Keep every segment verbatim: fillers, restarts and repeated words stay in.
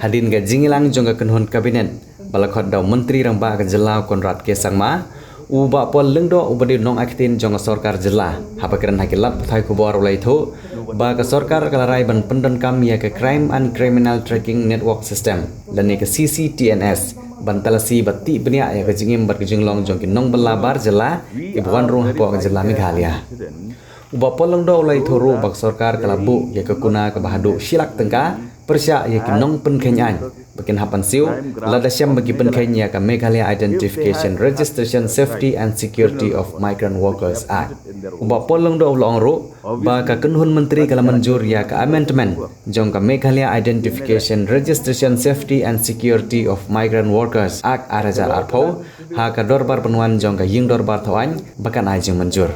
Hadien ka jingïalang jong ka kynhun kabinet ba la khot da u Myntri Rangbah ka jylla u Conrad K Sangma, u Bah Paul Lyngdoh uba dei u nongaiktien jong ka sorkar jylla, haba kren ha ki lad pathai khubor u la ïathuh ba ka sorkar ka la rai ban pyndonkam ïa ka Crime and Criminal Tracking Network System lane ka C C T N S ban talasi bad tih bniah ïa ka jingim bad ka jinglong jong ki nongbylla bar jylla kiba wan rung hapoh ka jylla Meghalaya. U Bah Paul Lyngdoh u la ïathuh ruh ba ka sorkar ka la buh ïa ka kuna kaba haduh shi lak tyngka pyrshah ïa ki nongpynkheiñ aiñ ba kin hap ban siew lada shem ba ki pynkheiñ ïa ka Meghalaya Identification, Registration, Safety and Security of Migrant Workers Act. U Bah Paul Lyngdoh u la ong ruh ba ka kynhun myntri ka la mynjur ïa ka amendment jong ka Meghalaya Identification, Registration, Safety and Security of Migrant Workers Act ar hajar arphew ha ka dorbar ban wan jong ka ïing dorbar thaw aiñ ba kan ai jingmynjur.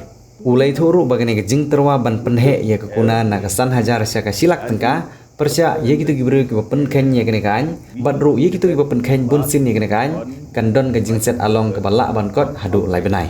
U la ïathuh ruh ba kane ka jingtyrwa ban pynheh ïa ka kuna na ka san hajar sha ka shi lak tyngka pyrshah ïa kito ki briew kiba pynkheiñ ïa kane ka aiñ bad ruh ïa kito kiba pynkheiñ bunsien ïa kane ka aiñ kan don ka jingset along kaba lah ban kot haduh lai bnai.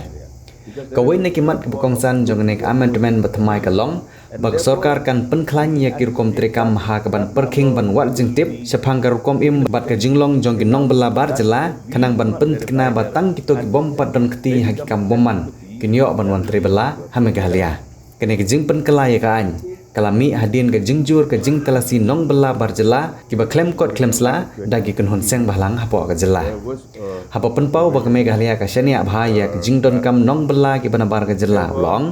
Kawei na ki mat kaba kongsan jong kane ka amendment ba thymmai ka long ba ka sorkar kan pynkhlaiñ ïa ki rukom treikam ha kaban pyrkhing ban wad jingtip shaphang ka rukom im bad ka jinglong jong ki nongbylla bar jylla, khnang ban pyntikna ba tang kito ki bym pat don kti ha ki kam bymman kin ïoh ban wan trei bylla ha Meghalaya. Kane ka jingpynkylla ïa ka aiñ ka la mih hadien ka jingjur ka jingtalasi nongbylla bar jylla kiba khlem kot khlem sla da ki kynhun seng bhalang hapoh ka jylla. Haba pynpaw ba ka Meghalaya ka shaniah bha ïa ka jingdonkam nongbylla kiba nabar ka jylla, u la ong,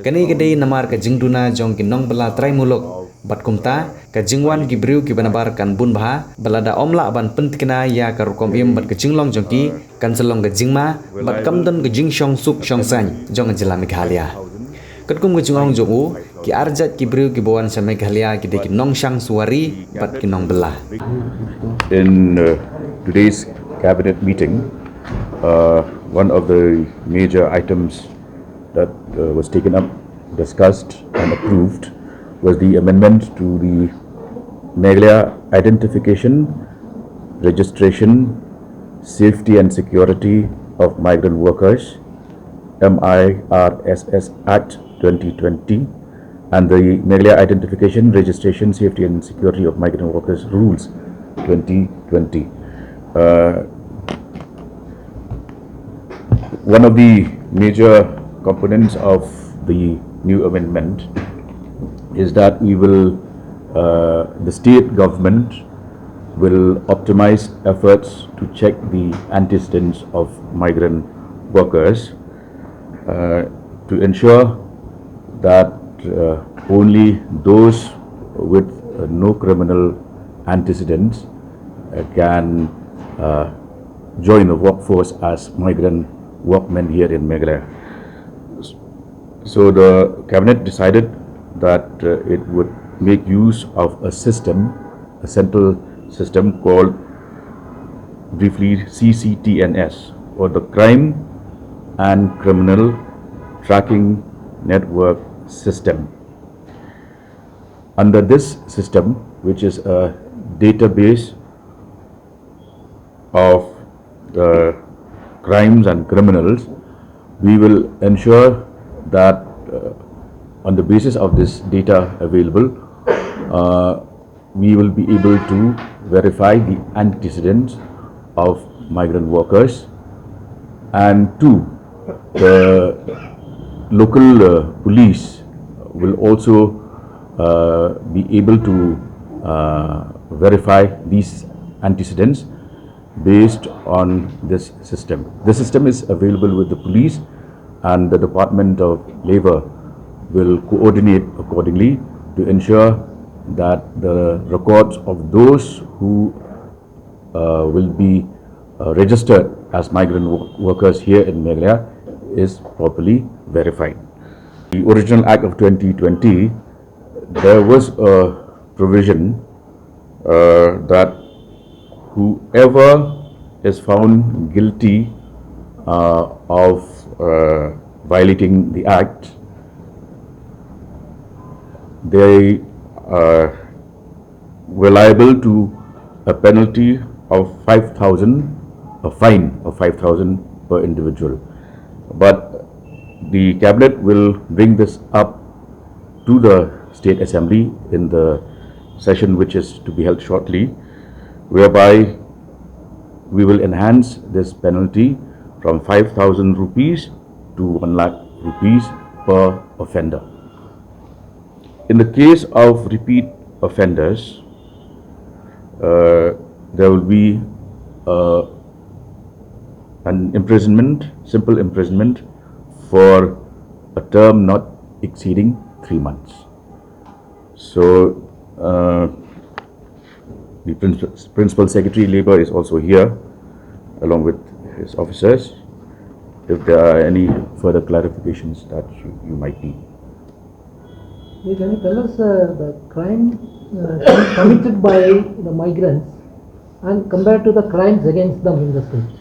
kane ka dei namar ka jingduna jong ki nongbylla trai muluk bad kumta ka jingwan ki briew kiba nabar kan bun bha bad lada ym lah ban pyntikna ïa ka rukom im bad ka jinglong jong ki kan sa long ka jingma bad kam don ka jingshong suk shong saiñ jong ka jylla Meghalaya. Katkum ka jingong jong u, ki arjait ki briew kiba wan sha Meghalaya ki dei ki nongshang suwari bad ki nongbylla. In uh, today's cabinet meeting, uh, one of the major items that uh, was taken up, discussed, and approved was the amendment to the Meghalaya Identification, Registration, Safety and Security of Migrant Workers, M I R S S Act twenty twenty, and the Meghalaya Identification, Registration, Safety and Security of Migrant Workers Rules twenty twenty. Uh, one of the major components of the new amendment is that we will, uh, the state government will optimize efforts to check the antecedents of migrant workers, uh, to ensure that uh, only those with uh, no criminal antecedents uh, can uh, join the workforce as migrant workmen here in Meghalaya. So the cabinet decided that uh, it would make use of a system, a central system called briefly C C T N S, or the Crime and Criminal Tracking Network System. Under this system, which is a database of the crimes and criminals, we will ensure that uh, on the basis of this data available, uh, we will be able to verify the antecedents of migrant workers. And two, the local uh, police will also uh, be able to uh, verify these antecedents based on this system. The system is available with the police, and the Department of Labor will coordinate accordingly to ensure that the records of those who uh, will be uh, registered as migrant wo- workers here in Meghalaya is properly verified. The original Act of twenty twenty, there was a provision uh, that whoever is found guilty uh, of uh, violating the Act, they uh, were liable to a penalty of five thousand, a fine of five thousand per individual. But the cabinet will bring this up to the State Assembly in the session which is to be held shortly. whereby we will enhance this penalty from five thousand rupees to one lakh rupees per offender. In the case of repeat offenders, uh, there will be uh, an imprisonment, simple imprisonment for a term not exceeding three months. So, uh, the principal, principal secretary labor is also here, along with his officers, if there are any further clarifications that you, you might need. Hey, can you tell us uh, the crime uh, committed by the migrants and compared to the crimes against them in the state?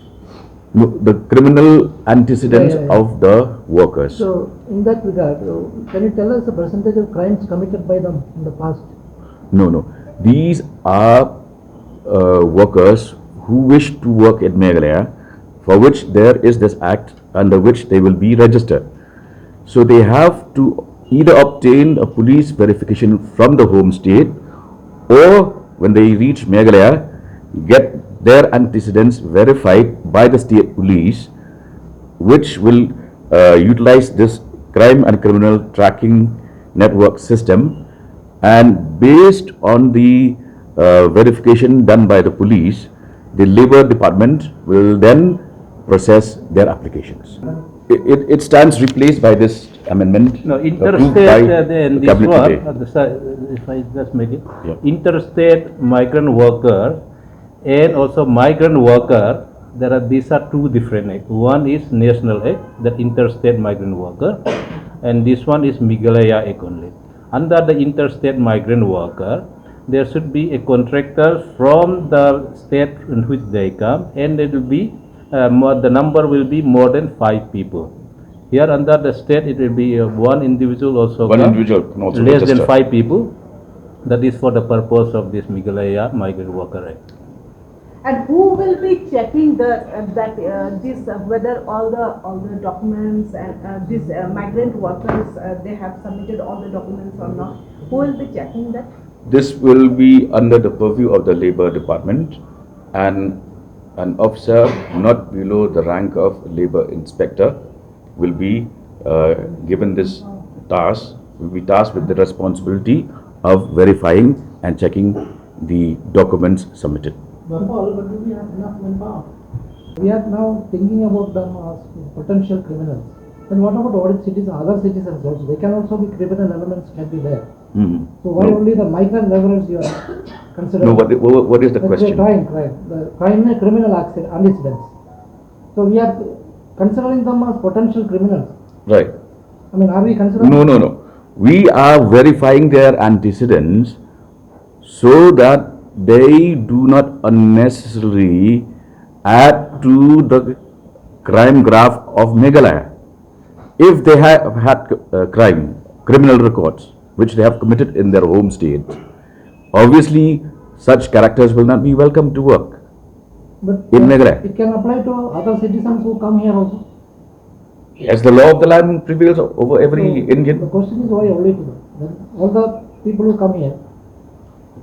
No, the criminal antecedents Yeah, yeah, yeah. of the workers. So, in that regard, uh, can you tell us the percentage of crimes committed by them in the past? No, no. These are uh, workers who wish to work in Meghalaya, for which there is this act under which they will be registered. So they have to either obtain a police verification from the home state, or when they reach Meghalaya, get their antecedents verified by the state police, which will uh, utilize this crime and criminal tracking network system, and based on the uh, verification done by the police, the labor department will then process their applications. It, it, it stands replaced by this amendment No, approved interstate, by uh, the, and the this cabinet one, today. uh, the, si- if I just make it, Yeah. interstate migrant worker and also migrant worker, there are, these are two different. One is National Act, that interstate migrant worker, and this one is Meghalaya Act only. Under the interstate migrant worker, there should be a contractor from the state in which they come, and it will be uh, more, the number will be more than five people. Here under the state, it will be uh, one individual also One come, individual can also less register. Than five people. That is for the purpose of this Meghalaya Migrant Worker Act. And who will be checking the uh, that uh, this uh, whether all the all the documents and uh, these uh, migrant workers uh, they have submitted all the documents or not? Who will be checking that? This will be under the purview of the Labour Department, and an officer not below the rank of Labour Inspector will be uh, given this task, will be tasked with the responsibility of verifying and checking the documents submitted. Manpower, but do we have enough manpower? We are now thinking about them as potential criminals. Then what about audit citizens, other citizens also? They can also be criminal elements can be there. Mhm. So why No. only the migrant laborers you are considering? No, what, what what is the That's question? A crime, crime. The crime is a criminal accident, antecedents. So we are considering them as potential criminals. Right. I mean, are we considering? No, no, no. We are verifying their antecedents so that they do not unnecessarily add to the crime graph of Meghalaya. If they have had uh, crime, criminal records, which they have committed in their home state, obviously such characters will not be welcome to work But in Meghalaya. It can apply to other citizens who come here also. As the law of the land prevails over every So, Indian. The question is why only to them? Then all the people who come here.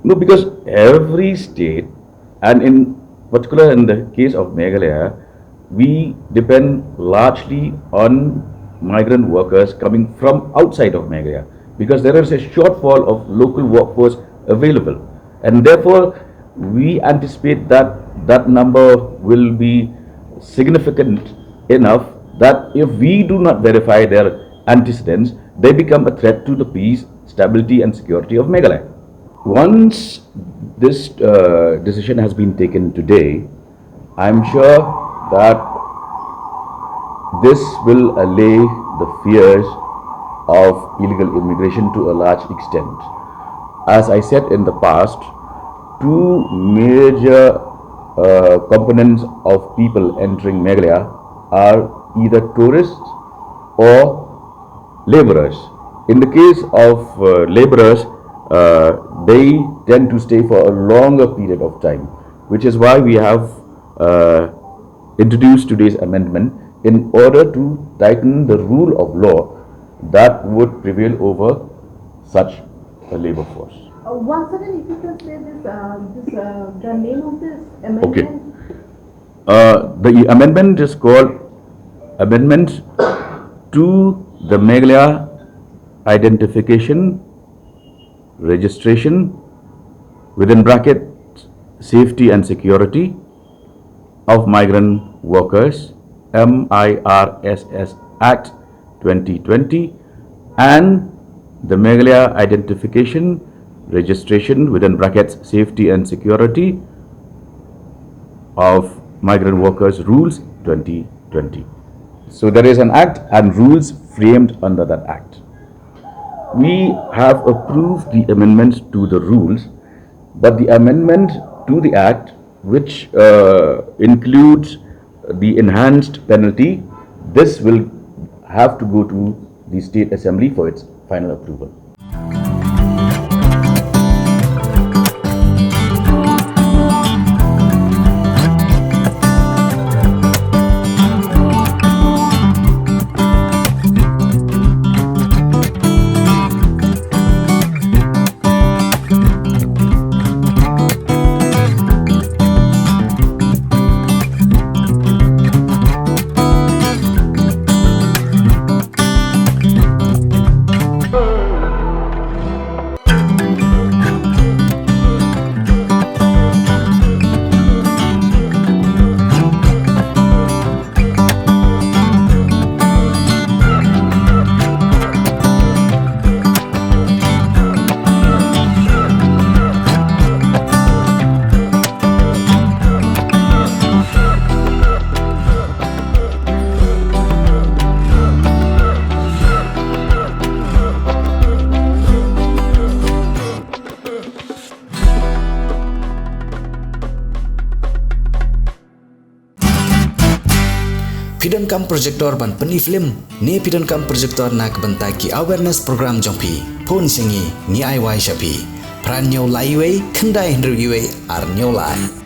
No, because every state, and in particular in the case of Meghalaya, we depend largely on migrant workers coming from outside of Meghalaya, because there is a shortfall of local workforce available, and therefore we anticipate that that number will be significant enough that if we do not verify their antecedents, they become a threat to the peace, stability, and security of Meghalaya. Once this uh, decision has been taken today, I'm sure that this will allay the fears of illegal immigration to a large extent. As I said in the past, two major uh, components of people entering Meghalaya are either tourists or laborers. In the case of uh, laborers, uh, they tend to stay for a longer period of time, which is why we have uh, introduced today's amendment in order to tighten the rule of law that would prevail over such a labor force. Uh, once again, if you can say this, uh, this uh, the name of this amendment. Okay. Uh, the amendment is called Amendment to the Meghalaya Identification, Registration, within bracket, Safety and Security of Migrant Workers, M I R S S Act twenty twenty, and the Meghalaya Identification, Registration, within brackets, Safety and Security of Migrant Workers Rules twenty twenty. So there is an act and rules framed under that act. We have approved the amendments to the rules, but the amendment to the act, which uh, includes the enhanced penalty, this will have to go to the State Assembly for its final approval. Phi donkam projector ban pyni film, ne phi donkam projector na ka bynta ki awareness program jong phi? Phone sha ngi, ngi ai wai sha phi. Phra hynñiew lai wei, khyndai hynriew wei, ar hynñiew lai.